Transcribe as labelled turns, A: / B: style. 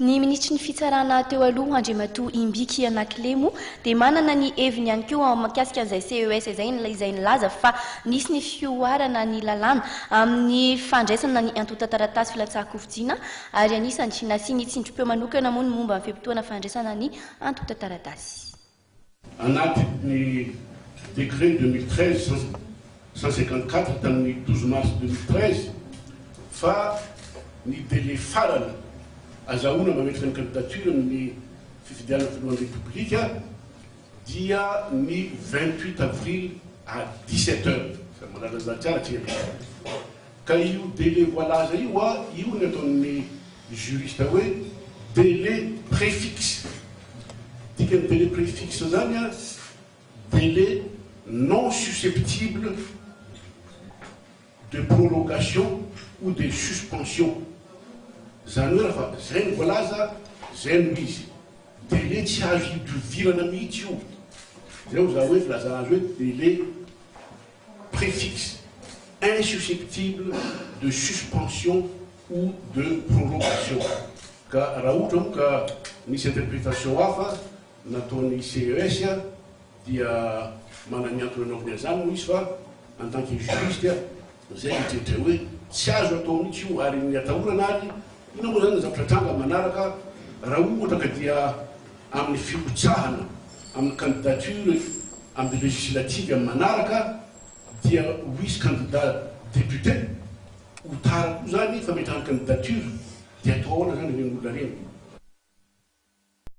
A: Ny minisitry ny fitsarana teo aloha, Andriamatoa Imbiki Anaclet moa dia manana ny heviny ihany koa mikasika an'izay CES izay, izay nilaza fa nisy ny fihoarana ny lalàna amin'ny fandraisana ny antontan-taratasy filatsahan-kofidiana ary anisany nasiany tsindrim-peo manokana moa ny momba ny fe-potoana fandraisana ny antontan-taratasy.
B: Anatin'ny décret 2013 154 tamin'ny 12 mars 2013 fa ny délai farany azahoana mametraka ny candidature amin'ny fifidianana filohan'ny Repoblika dia ny 28 avril à 17 heures. Samy mahalala an'izany tsara tsika. Ka io délai voalaza io a, io ny ataon'ny juriste hoe délai préfixe. Dikan'ny délai préfixe zany a, délai non susceptible de prorogation ou de suspension. Zany hoe raha fa zay no voalaza, zay no izy. Délai tsy azo idovirana mihitsy io. Zay ho za hoe filazana azy hoe délai préfixe insusceptible de suspension ou de prorogation. Ka raha ohatra moa ka nisy interprétation hafa nataon'ny CES dia manana ny antony anaovany an'izany moa izy, fa en tant que juriste zay mieritreritra hoe tsy azo atao mihitsy io. Ary ny atahorana, ary ina moa zany ny zavatra tranga manaraka raha ohatra ka dia amin'ny firotsahana amin'ny candidature amin'ny législative amin'ny manaraka dia ho hisy candidat député ho tara koa zany fametrahana candidature, dia atao ahoana zany ireny olona reny?